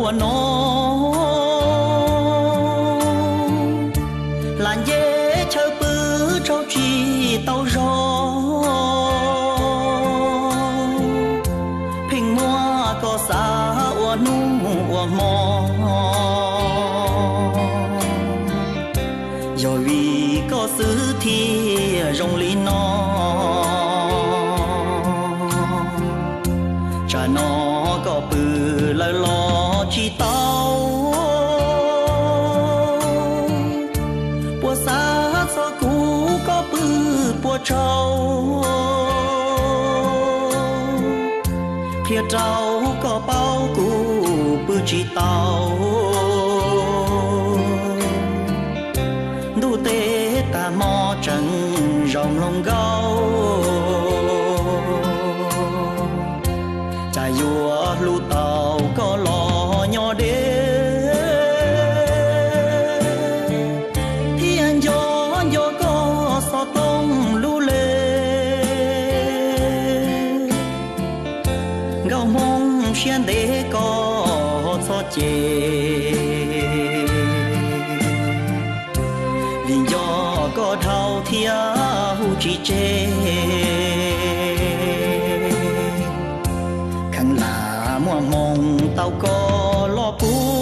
Ua no hla nce chaw pw tsaug tsis tau zog, pheej muab koj xav ua hnub ua hmo. Yog vim koj xwb thiaj zoo li no, tsam no koj pw lawm los tsis tau. Puas xav txog kuv koj pw puas tsaug, qhia rau koj paub kuv pw tsis tau. Ntuj teb tag hmo tseem zaum hluas nkauj, cas yuav hlub tau koj los nyob deb, thiab nco nco koj xov tooj lub le. Nkauj Hmoob siab ntev koj txhob cem, vim nco koj dhau thiab hu tsis tseg. Kheev lam muaj hmoo tau koj los pub